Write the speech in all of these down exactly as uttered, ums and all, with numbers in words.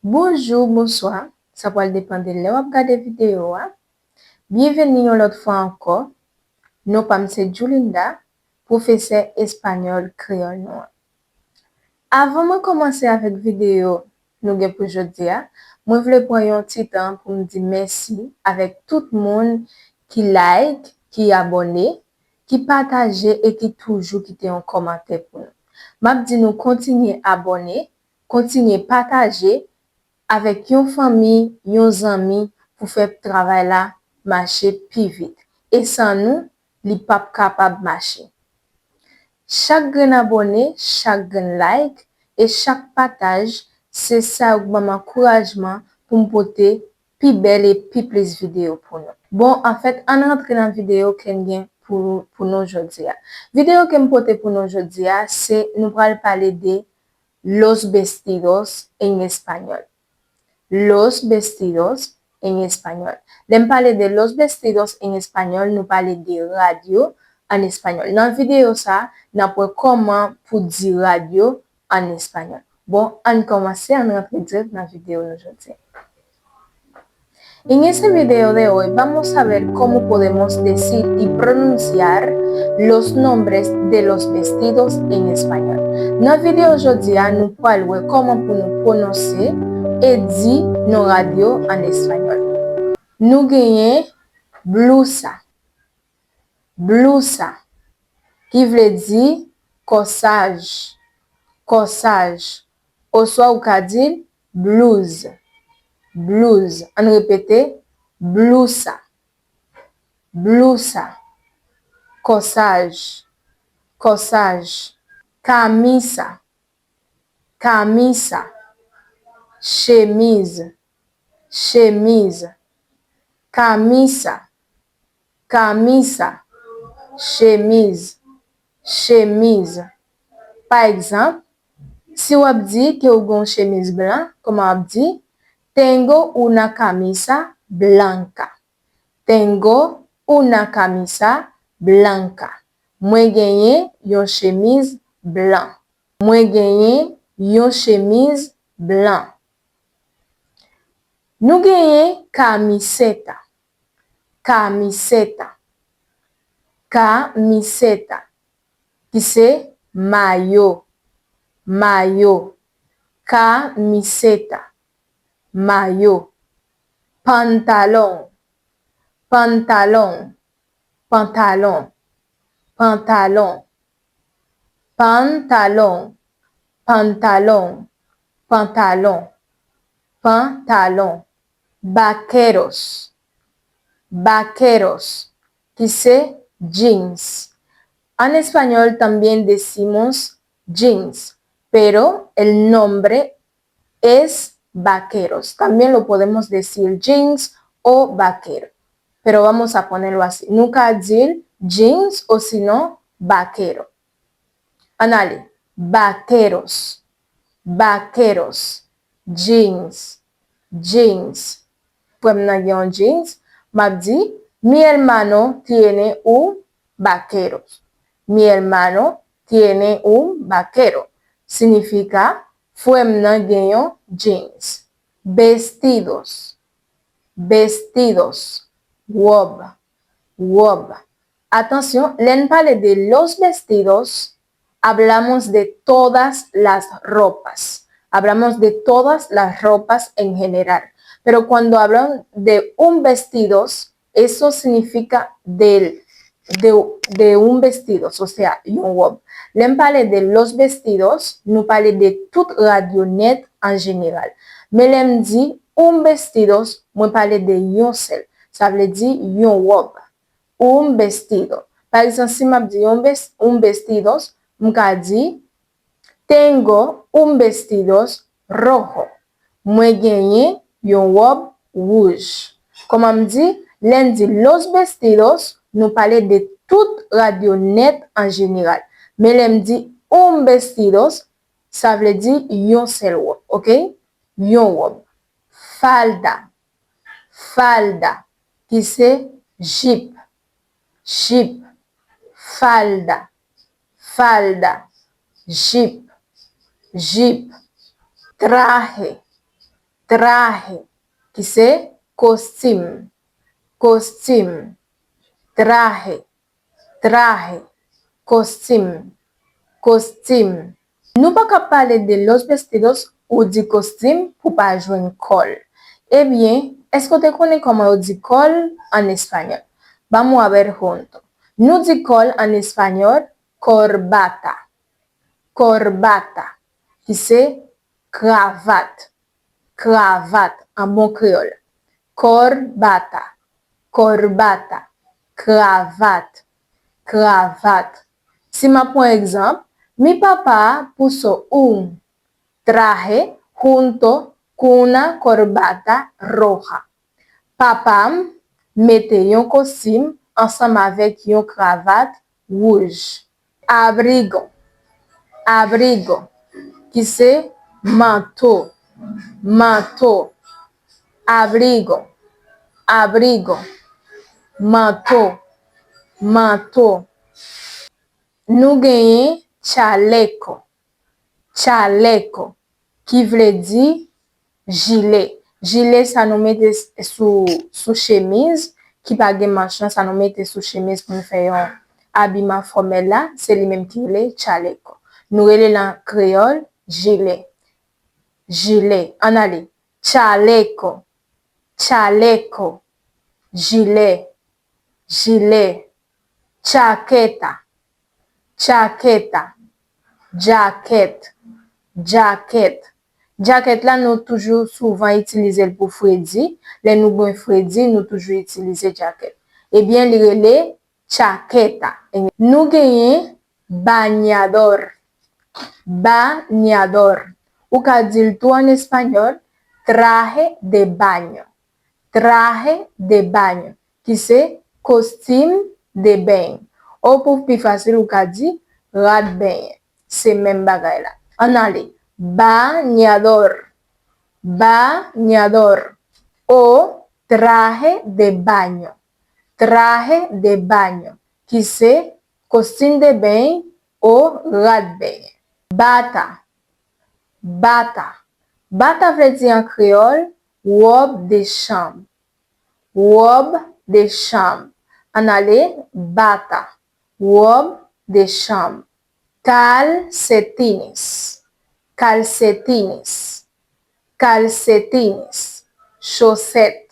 Bonjou, bonswa, sa pral depann de lè w ap gade videyo a. Byenveni yon lòt fwa ankò. Non pa m se Julinda, pwofesè espanyòl kreyòl nou an. Avan mwen kòmanse avèk videyo nou gen pou jodi a, mwen vle pran yon ti tan pou m di mèsi avèk tout moun ki like, ki abòne, ki pataje e ki toujou kite yon kòmantè pou nou. M ap di nou kontinye abòne, kontinye pataje avèk yon fanmi, yon zanmi pou fè travay la mache pi vit. E san nou, li p ap kapab mache. Chak grenn abòne, chak grenn like e chak pataj, se sa yo k ban m ankourajman pou m pote pi bèl e pi plis videyo pou nou. Bon, anfèt, ann rantre nan videyo ke n gen pou, pou nou jodi a. Videyo ke m pote pou nou jodi a, se nou pral pale de los vestidos en español. Los vestidos en español. Lè m pale de los vestidos en español, nou pale de rad yo an espanyòl. Nan videyo sa, n ap wè kòman pou di rad yo an espanyòl. Bon, ann kòmanse, ann rantre dirèk nan videyo nou jodi a. En este video de hoy vamos a ver cómo podemos decir y pronunciar los nombres de los vestidos en español. Nan videyo jodi a, nou pral wè kòman pou nou pwononse e di non rad yo an espanyòl. Nou genyen blusa, blusa, ki vle di kòsaj, kòsaj, oswa ou ka di l blouz, blouz. Ann repete, blusa, blusa, kòsaj, kòsaj, kamisa, kamisa, chemiz, chemiz, kamisa, kamisa, chemiz, chemiz. Pa egzanp, si w ap di ke w gen yon chemiz blan, kòman w ap di? Tengo una camisa blanca. Tengo una camisa blanca. Mwen genyen yon chemiz blan. Mwen genyen yon chemiz blan. Nou genyen kamiseta, kamiseta, kamiseta, ki se mayo, mayo, kamiseta, mayo, pantalon, pantalon, pantalon, pantalon, pantalon, pantalon, pantalon, pantalon, vaqueros, vaqueros, ki se jeans. En español también decimos jeans, pero el nombre es vaqueros. También lo podemos decir jeans o vaquero. Pero vamos a ponerlo así. Nou ka di l jeans o sinon vaquero. Ann ale. Vaqueros. Vaqueros. Jeans. Jeans. Frè m nan gen yon jeans. M ap di, mi hermano tiene un vaquero. Mi hermano tiene un vaquero. Signifika, frè m nan gen yon jeans. Vestidos. Vestidos. Wòb. Wòb. Atansyon, lè n pale de los vestidos, hablamos de todas las ropas. Hablamos de todas las ropas en general. Pero cuando hablan de un vestidos, eso significa del, de, de un vestidos, o sea, yon wòb. Lè m pale de los vestidos, nou pale de tout rad yo nèt an jeneral. Men lè m di un vestidos, mwen pale de yon sèl. Sa vle di yon wòb. Un vestido. Pa egzanp, si m ap di yon ves-, un vestidos, m ka di, tengo un vestidos rojo. Mwen genyen yon wòb wouj. Kòman m di, lè n di los vestidos, nou pale de tout rad yo nèt an jeneral. Men lè m di un vestidos, sa vle di yon sèl wòb, oke? Yon wòb. Falda. Falda, ki se jip. Jip. Falda. Falda. Jip. Jip. Traje. Traje, ki se kostim, kostim. Traje, traje, kostim, kostim. Nou pa ka pale de los vestidos ou di kostim pou pa jwenn kòl. Ebyen, èske w te konnen kòman yo di kòl an espanyòl? Vamos a ver juntos. Nou di kòl an espanyòl corbata. Corbata, ki se kravat, kravat an bon kreyòl. Corbata, corbata, kravat, kravat. Si m ap pran egzanp, mi papá puso un traje junto con una corbata roja. Papa m mete yon kostim ansanm avèk yon kravat wouj. Abrigo, abrigo, ki se manto, manto. Abrigo, abrigo, manto, manto. Nou genyen chaleco, chaleco, ki vle di jile. Jile sa nou mete s- sou, sou chemiz ki pa gen manch lan, sa nou mete sou chemiz pou nou fè yon abiman fòmèl la, se li menm ki rele chaleco. Nou rele l an kreyòl jile. Jile. Ann ale. Chaleco, chaleco, jile, jile. Chaqueta, chaqueta, djakèt, djakèt. Djakèt la, nou toujou souvan itilize l pou fredi. Lè nou gen fredi, nou toujou itilize djakèt. Ebyen, li rele chaqueta. Nou genyen bañador, bañador. Ou ka di l tou an espanyòl, traje de baño, traje de baño, ki se kostim de beny. Ou pou pi fasil, ou ka di rad benyen. Se menm bagay la. Ann ale. Bañador, bañador, o traje de baño, traje de baño, ki se kostim de beny o rad benyen. Bata, bata. Bata vle di an kreyòl wòb de chanm. Wòb de chanm. Ann ale, bata. Wòb de chanm. Calcetines, calcetines, calcetines. Chosèt,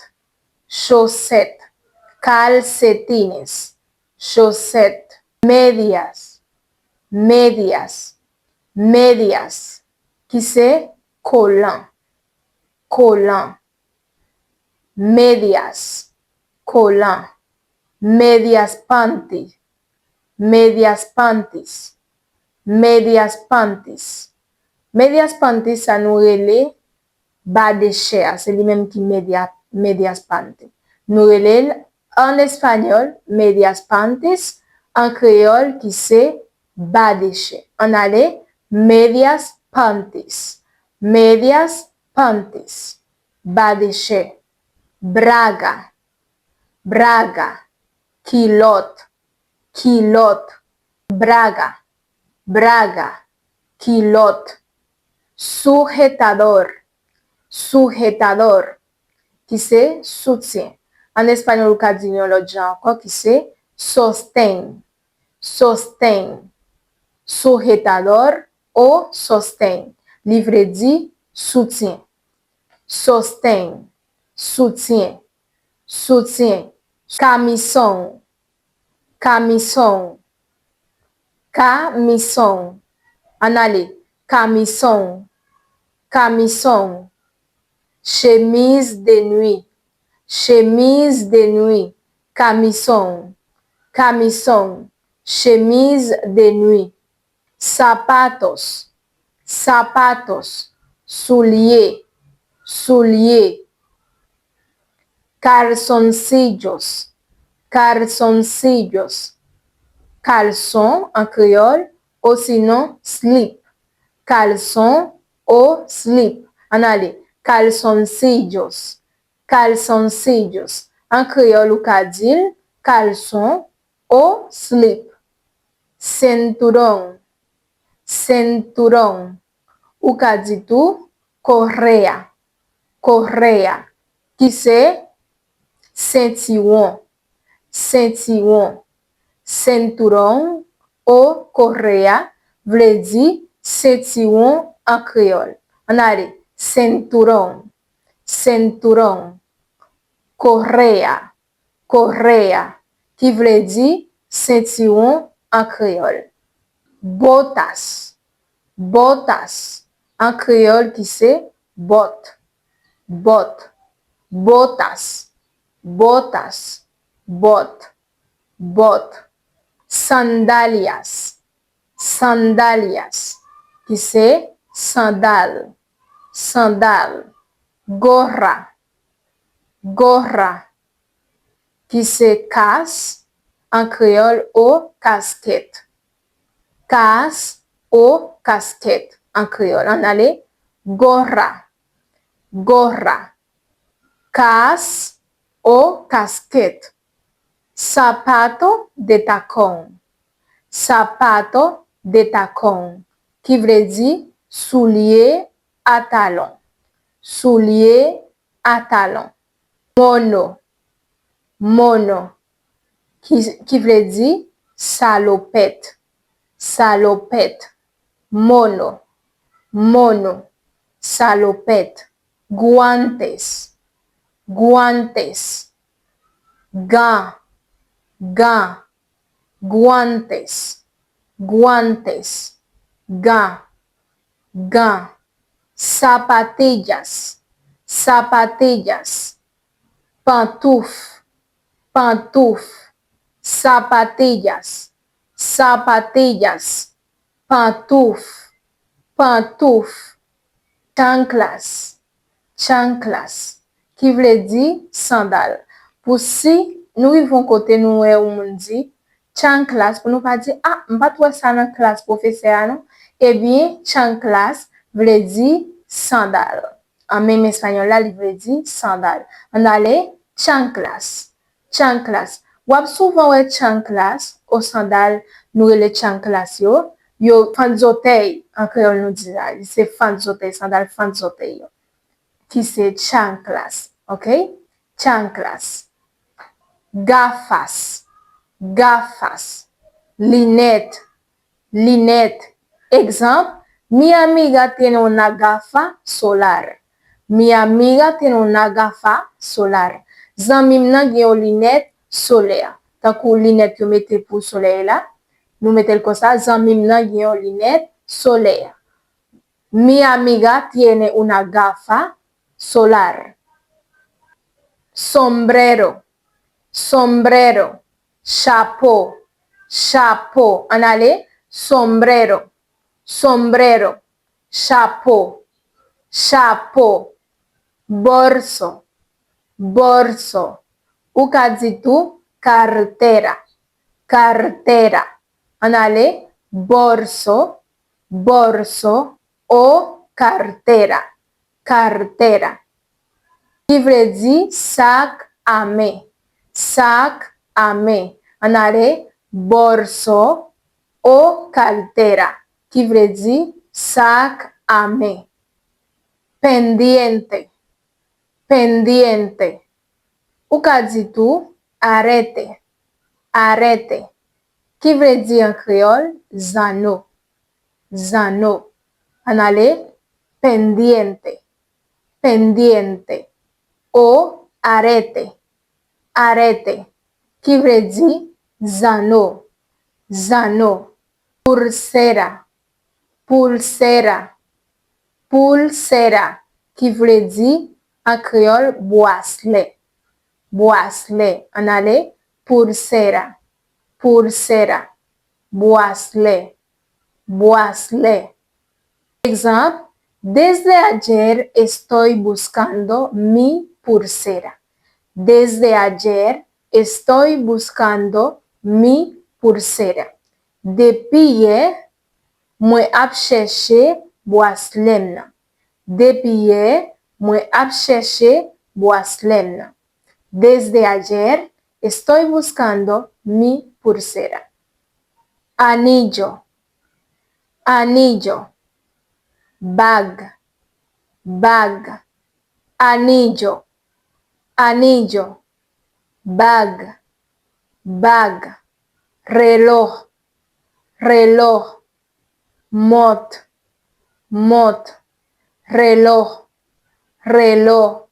chosèt. Calcetines, chosèt. Medias, medias, medias, ki se kolan, kolan. Medias, kolan. Medias panty, medias panties, medias panties. Medias panties sa nou rele ba de chè a, se li menm ki media, medias panty. Nou rele l an espanyòl medias panties, an kreyòl ki se ba de chè. Ann ale, medias panties, medias panties, ba de chè. Braga, braga, kilòt, kilòt. Braga, braga, kilòt. Sujetador, sujetador, ki se soutyen. An espanyòl, ou ka di l yon lòt jan ankò, ki se sosten, sosten. Sujetador o sosten. Li vle di soutyen. Sosten, soutyen, soutyen. Kamison, kamison, kamison. Ann ale, kamison, kamison. Chemiz de nwi, chemiz de nwi. Kamison, kamison. Chemiz de nwi. Zapatos, zapatos, soulye, soulye. Calzoncillos, calzoncillos, kalson an kreyòl, osinon slip. Kalson o slip. Ann ale, calzoncillos, calzoncillos. An kreyòl, ou ka di l kalson o slip. Cinturón, cinturón. Ou ka di tou correa, Correa, ki se sentiwon, sentiwon. Cinturón o correa vle di sentiwon an kreyòl. Ann ale, cinturón, cinturón. Correa, correa, ki vle di sentiwon an kreyòl. Botas, botas, an kreyòl ki se bòt, bòt. Botas, botas, bòt, bòt. Sandalias, sandalias, ki se sandal, sandal. Gorra, gorra, ki se kas an kreyòl o kaskèt. Kas o kaskèt an kreyòl. Ann ale, gorra, gorra. Kas o kaskèt. Sapato de tacón, sapato de tacón, ki vle di soulye a talon, soulye a talon. Mono, mono, ki, ki vle di salopèt, salopèt. Mono, mono, salopèt. Guantes, guantes. Gan, gan. Guantes, guantes. Gan, gan. Zapatillas, zapatillas. Pantouf, pantouf. Zapatillas, zapatillas. Pantouf, pantouf. Chanclas, chanclas, ki vle di sandal. Pou si nou rive yon kote nou wè yon moun di chanclas, pou nou pa di, "A, m pa t wè sa nan klas pwofesè a non." Ebyen, chanclas vle di sandal. An menm espanyòl la, li vle di sandal. Ann ale, chanclas, chanclas. W ap souvan wè chanclas o sandal, nou rele chanclas yo. Yo fantzotèy, an kreyòl nou di sa, se fantzotèy, sandal fantzotèy yo, ki se chanclas, oke? Chanclas. Gafas, gafas. Linèt, linèt. Egzanp, mi amiga tiene una gafa solar. Mi amiga tiene una gafa solar. Zanmi m nan gen yon linèt solè. Tankou linèt yo mete pou solèy la, nou mete l konsa, zanmi m nan gen yon linèt solè. Mi amiga tiene una gafa solar. Sombrero, sombrero. Chapo, chapo. Ann ale, sombrero, sombrero. Chapo, chapo. Bolso, bolso. Ou ka di tou cartera, cartera. Ann ale, bolso, bolso o cartera, cartera, ki vle di sak a men, sak a men. Ann ale, bolso o cartera, ki vle di sak a men. Pendiente, pendiente. Ou ka di tou arete, arete, ki vle di an kreyòl zanno, zanno. Ann ale, pendiente, pendiente, o arete, arete, ki vle di zanno, zanno. Pulsera, pulsera, pulsera, ki vle di an kreyòl bwaslè, bwaslè. Ann ale, pulsera, pulsera, bwaslè, bwaslè. Egzanp, desde ayer estoy buscando mi pulsera. Desde ayer estoy buscando mi pulsera. Depi yè, mwen ap chèche bwaslè m nan. Depi yè, mwen ap chèche bwaslè m nan. Desde ayer estoy buscando mi pulsera. Anillo, anillo. Bag, bag. Anillo, anillo. Bag, bag. Reloj, reloj. Mont, mont. Reloj, reloj.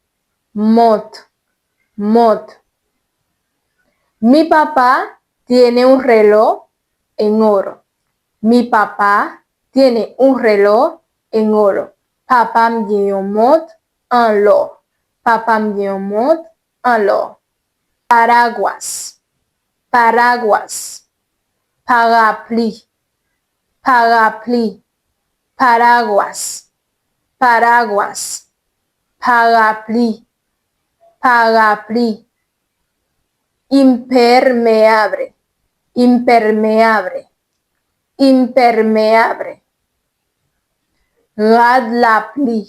Mont, mont. Mi papá tiene un reloj en oro. Mi papá tiene un reloj en oro. Papa m gen yon mont an lò. Papa m gen yon mont an lò. Paraguas, paraguas. Parapli, parapli. Paraguas, paraguas. Parapli, parapli. Impermeable, impermeable. Impermeable. Rad lapli,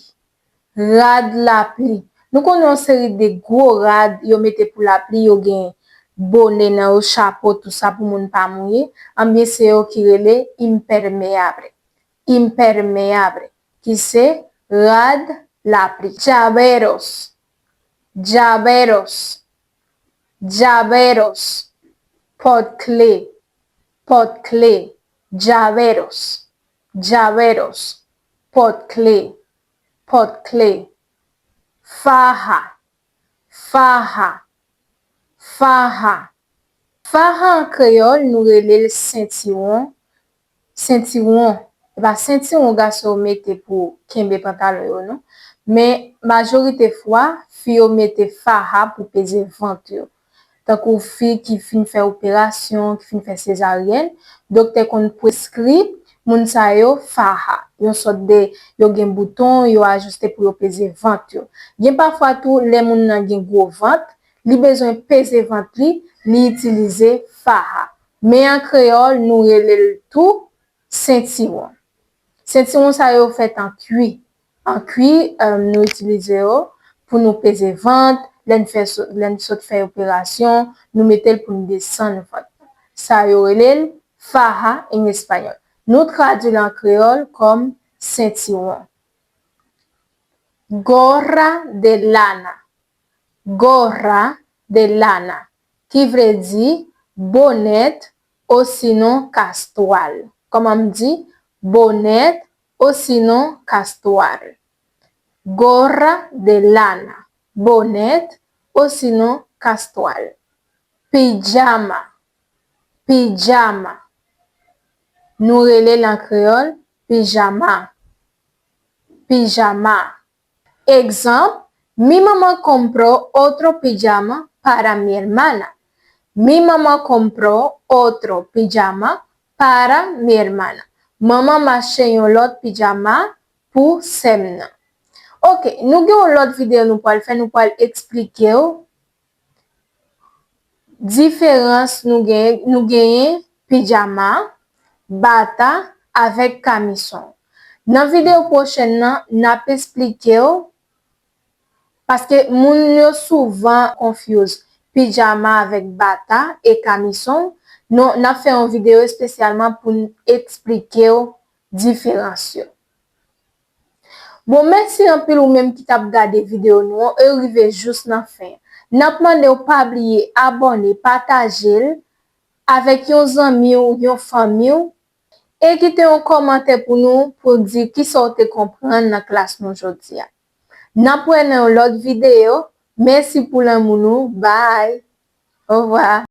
rad lapli. Nou konnen yon seri de gwo rad yo mete pou lapli, yo gen bonè nan yo, chapo, tou sa pou moun pa mouye. Anben se yo ki rele impermeable. Impermeable, ki se rad lapli. Llaveros, llaveros. Llaveros, pòt kle, pòt kle. Llaveros, llaveros, pòt kle, pòt kle. Faja, faja, faja. Faja an kreyòl, nou rele l sentiwon, sentiwon. E pa sentiwon gason yo mete pou kenbe pantalon yo, non. Men majorite fwa, fi yo mete faja pou peze vant yo. Tankou fi ki fin fè operasyon, ki fin fè sezaryèn, doktè konn preskri moun sa yo faja. Yon sòt de, yo gen bouton, yo ajoste pou yo peze vant yo. Gen pafwa tou, lè moun nan gen gwo vant, li bezwen peze vant li, li itilize faja. Men an kreyòl, nou rele l tou sentiwon. Sentiwon sa yo fèt an kwi. An kwi, eh, nou itilize yo pou nou peze vant, lè n fè so-, lè n sot fè operasyon, nou mete l pou n desann vant. Sa yo rele l faja en español. Nou tradui l an kreyòl kòm sentiwon. Gorra de lana. Gorra de lana, ki vle di bonèt osinon kastwal. Kòman m di? Bonèt osinon kastwal. Gorra de lana, bonèt osinon kastwal. Pijama, pijama. Nou rele l an kreyòl pijama. Pijama. Egzanp, mi mamá compró otro pijama para mi hermana. Mi mamá compró otro pijama para mi hermana. Manman m achte yon lòt pijama pou sè m nan. Oke, nou gen yon lòt videyo nou pral fè, nou pral eksplike w diferans nou gen, nou genyen pijama, bata avèk kamison. Nan videyo pwochèn nan, n ap eksplike w, paske moun yo souvan confuse pijama avèk bata e kamison. Non, n ap fè yon videyo espesyalman pou n eksplike w diferans yo. Bon, mèsi anpil ou menm ki t ap gade videyo nou an e rive jous nan fen. N ap mande w pa bliye abòne, pataje l avèk yon zanmi w, yon fanmi w, e kite yon kòmantè pou nou pou w di kisa w te konprann nan klas nou jodi a. N ap wè nan yon lòt videyo. Mèsi pou lanmou nou. Bye. Ovwa.